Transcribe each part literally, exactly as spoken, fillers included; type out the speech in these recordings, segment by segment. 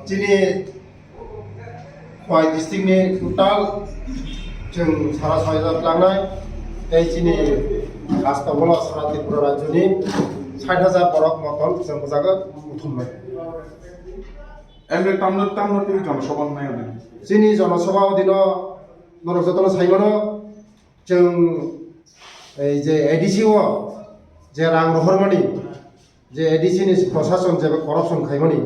Chini Khowai district ni total chwng sara soi hajar tlangnai, tei chini Rajtabolo sara Tripura rajyoni sait hajar borok motom chwng bwjago buthumnai. Emre tamno, tamno tini jonosabha wngnai wngnai. Chini jonosabha o dino norok jotono saimano, chwng ei je A D C o je rang rohormani, je A D C ni prosason je corruption khaimani,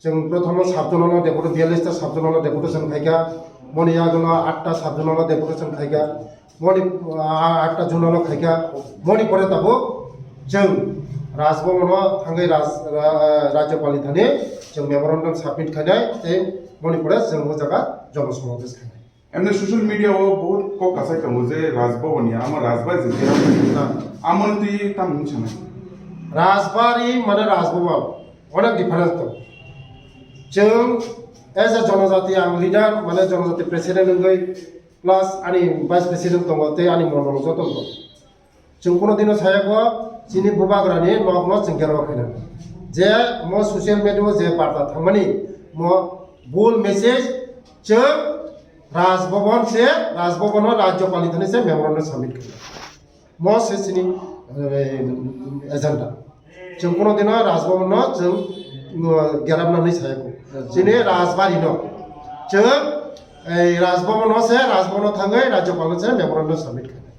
chwng prothomo sub-zonal o deputation, biyallis ta sub-zonal o deputation khaikha, moni yagono atta sub-zonal o deputation khaikha, moni, ah, atta zonal o khaikha, moni pore tabuk chwng Raj Bhavan o thangwi Raj-, Ra-, Rajyapal ni thani chwng memorandum submit khainai, tei moni pore chwng o jaga jonosamabesh khainai. Emni social media o bahut kok kasai tongo je Raj Bhavan ni, ama Rajbari je, amoni twi tamo wng sanai. Rajbari mane Raj Bhavan, onek difference tongo. Chwng as a jonojati, ang leader, mane jonojati president wngwi, plus ani vice president tongo, tei ani mondol joto tongo. Chwng kuno dino sayakgo, chini bubagrani nokno chwng gero khaina. Je mo social media o je barta thangmani, mo bul message, chwng Raj Bhavan se, Raj Bhavan o Rajyapal ni thani se memorandum submit khaina. Mo se chini, eh, agenda. Chwng kuno dino Raj Bhavan no chwng, uh, gerabna hinwi sayakgo. Chini Rajbari no. Chwng, eh, Raj Bhavan o se, Raj Bhavan o thangwi Rajyapal no se memorandum submit khaina.